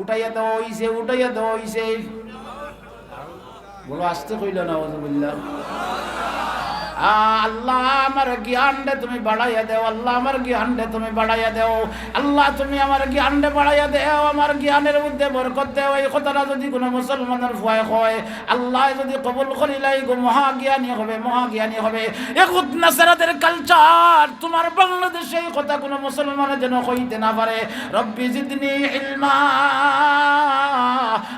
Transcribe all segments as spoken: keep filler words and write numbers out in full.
উঠাইয়া দেওয়া অইছে, উঠাইয়া দেওয়া অইছে। বলো, আস্তে কইল না, নাউজুবিল্লাহ। আ, আল্লাহ, আমার জ্ঞানরে তুমি বাড়াইয়া দেও, আল্লাহ, আমার জ্ঞানরে তুমি বাড়াইয়া দেও, আল্লাহ, তুমি আমার জ্ঞানরে বাড়াইয়া দেও, আমার জ্ঞানের মধ্যে বরকত দেও। এই কথাটা যদি কোনো মুসলমানের ফুয়ায় কয়, আল্লাহ যদি কবুল করিলাই গো, মহাজ্ঞানী হবে, মহাজ্ঞানী হবে। এগুত নাসারাদের কালচার, তোমার বাংলাদেশে এই কথা কোনো মুসলমানে যেন কইতে না পারে। রব্বি জিদনি ইলমা,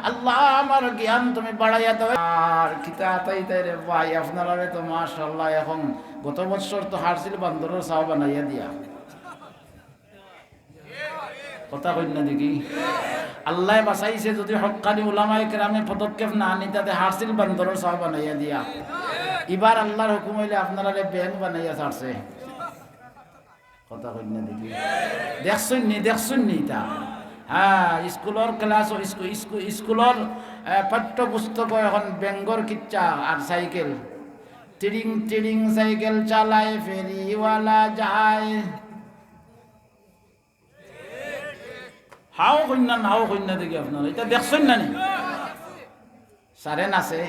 আল্লাহ, আমার জ্ঞান তুমি বাড়াইয়া দেও। আর কিতা আতাই তাই রে ভাই, আপনারারে তো মাশাআল্লাহ, এখন গত বছর তো হারছিল বান্দরর চাও বানাইয়া দিয়া। কথা কইন না দেখি। আল্লায় বাঁচাইছে, যদি হক্কানি উলামায়ে কেরামে পদক্ষেপ না নিতা তে হারছিল বান্দরর চাও বানাইয়া দিয়া। ইবার আল্লাহর হুকুম অইলে আপনারারে ব্যাংক বানাইয়া ছাড়ছে। কথা কইন না দেখি। দেখছইন নি, দেখছইন নি ইতা? হ্যাঁ, স্কুলর ক্লাস, স্কু-, স্কু-, স্কুলর, এ, পাঠ্যপুস্তক এখন ব্যাংকর কিচ্ছা আর সাইকেল। টিড়িং টিড়িং সাইকেল চালায় ফেরিওয়ালা যায়। হাও কইন না, নাও কইন না দেখি আপনারা। ইতা দেখছইন না নি? সারে নাচে।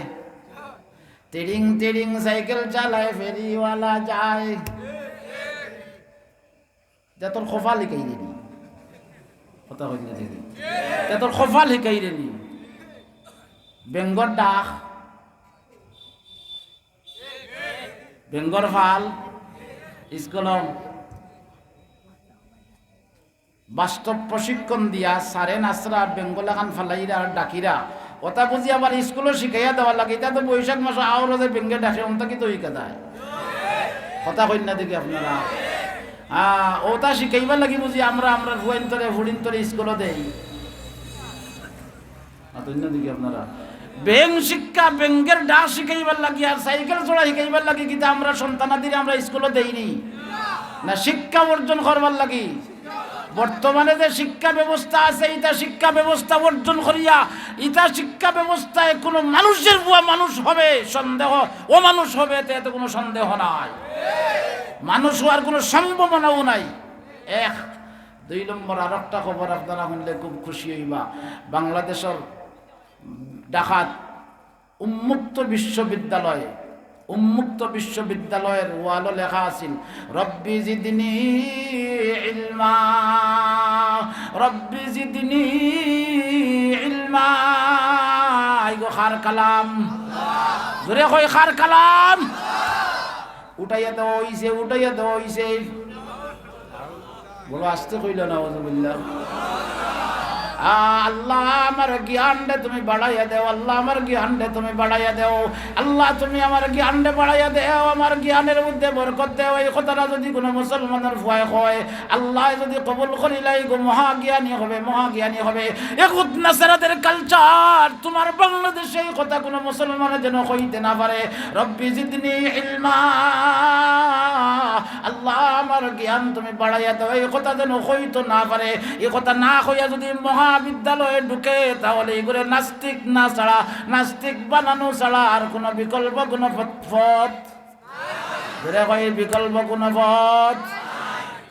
টিড়িং টিড়িং সাইকেল চালায় ফেরিওয়ালা যায়। ইতা তোর কপাল হিকাইরে নি। কথা কইন না দেখি। ইতা তোর কপাল হিকাইরে নি। ব্যাংকর ডাক। ব্যাংকর ফাল। স্কুল। বাস্তব প্রশিক্ষণ দিয়া সারে নাচরা, ব্যাংক লাখান ফালাইরা আর ডাকিরা। ওটা বুঝি আবার স্কুলো শিখাইয়া দেওয়া লাগে। ইতা তো বৈশাখ মাসো আওরজে ব্যাংকে ডাকে, অন্তা কিতা হিকা যায়? কথা কইন না দেখি আপনারা। আ, ওটা শিখাইবার লাগি বুঝি আমরা, আমরা ফুয়াইন্তরে, ফুড়িন্তরে স্কুলো দেই। মাতইন না দেখি আপনারা। ব্যাংক শিক্ষা, ব্যাংকের ডাক শিখাইবার লাগি আর সাইকেল চড়া শিখাইবার লাগি কিতা আমরা সন্তানাদিরে আমরা স্কুলো দেইনি? না, শিক্ষা অর্জন করবার লাগি। বর্তমানে যে শিক্ষা ব্যবস্থা আছে, ইতা শিক্ষা ব্যবস্থা অর্জন করিয়া, ইতা শিক্ষা ব্যবস্থায় কোনো মানুষের ফুয়া মানুষ হবে সন্দেহ, অমানুষ হবে, এতে, এতে কোনো সন্দেহ নাই। মানুষ হওয়ার কোনো সম্ভাবনাও নাই। এক। দুই নম্বর, আর একটা খবর আপনারা শুনলে খুব খুশি হইবা। বাংলাদেশর ঢাকাত উন্মুক্ত বিশ্ববিদ্যালয়, উন্মুক্ত বিশ্ববিদ্যালয়ের ওয়ালও লেখা আছিল, "রব্বি জিদনি ইলমা, রব্বি জিদনি ইলমা।" ইগু কার কালাম? জোরে কই, কার কালাম? উঠাইয়া দেওয়া অইছে, উঠাইয়া দেওয়া অইছে। বলো, আস্তে কইল না, নাউজুবিল্লাহ। আ, আল্লাহ, আমার জ্ঞানরে তুমি বাড়াইয়া দেও, আল্লাহ, আমার জ্ঞানরে তুমি বাড়াইয়া দেও, আল্লাহ, তুমি আমার জ্ঞানরে বাড়াইয়া দেও, আমার জ্ঞানের মধ্যে বরকত দেও। এই কথাটা যদি কোনো মুসলমানের ফুয়ায় কয়, আল্লাহ যদি কবুল করিলাই গো, মহাজ্ঞানী হবে, মহাজ্ঞানী হবে। এগুত নাসারাদের কালচার, তোমার বাংলাদেশে এই কথা কোনো মুসলমানে যেন কইতে না পারে। রব্বি জিদনি ইলমা, আল্লাহ, আমার জ্ঞান তুমি বাড়াইয়া দেও, এই কথা যেন কইতো না পারে। এই কথা না কইয়া যদি মহাবিদ্যালয়ে ঢুকে, তাহলে ইগুরে নাস্তিক না ছাড়া, নাস্তিক বানানো ছাড়া আর কোনো বিকল্প কোনো পথ, পথ, জোরে কই, বিকল্প কোনো পথ।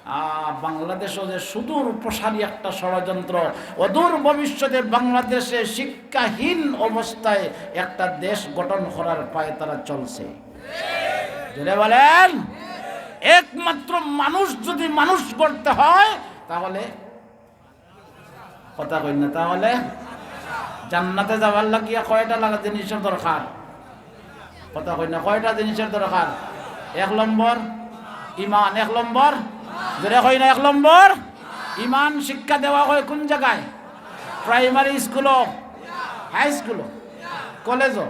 আ, বাংলাদেশও যে সুদূর প্রসারী একটা ষড়যন্ত্র, অদূর ভবিষ্যতে বাংলাদেশে শিক্ষাহীন অবস্থায় একটা দেশ গঠন করার পায়ে তারা চলছে। জোরে বলেন, একমাত্র মানুষ যদি মানুষ গড়তে হয়, তাহলে কথা কই না, তাহলে জান্নাতে যাবার লাগিয়া কয়টা লাগা জিনিসের দরকার? কথা কই না, কয়টা জিনিসের দরকার? এক নম্বর ইমান, এক নম্বর, জোরে কই না, এক নম্বর ইমান। শিক্ষা দেওয়া হয় কোন জায়গায়? প্রাইমারি স্কুলো, হাই স্কুলো, কলেজো,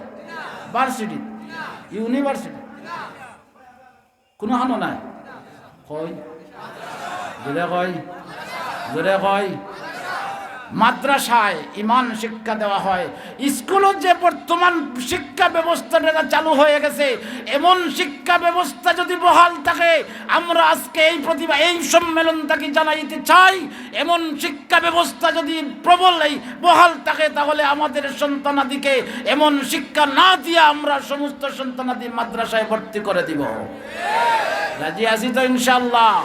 ভার্সিটি, ইউনিভার্সিটি। কোনো হানো নাই। কই? জোরে কই? জোরে কই? মাদ্রাসায় ইমান শিক্ষা দেওয়া হয়। স্কুলো যে বর্তমান শিক্ষা ব্যবস্থাটা চালু হয়ে গেছে, এমন শিক্ষা ব্যবস্থা যদি বহাল থাকে, আমরা আজকে এই প্রতিভা, এই সম্মেলন থাকি জানাইতে চাই, এমন শিক্ষা ব্যবস্থা যদি প্রবল এই বহাল থাকে, তাহলে আমাদের সন্তানাদিকে এমন শিক্ষা না দিয়া আমরা সমস্ত সন্তানাদি মাদ্রাসায় ভর্তি করে দিব। রাজি আছি তো ইনশাআল্লাহ?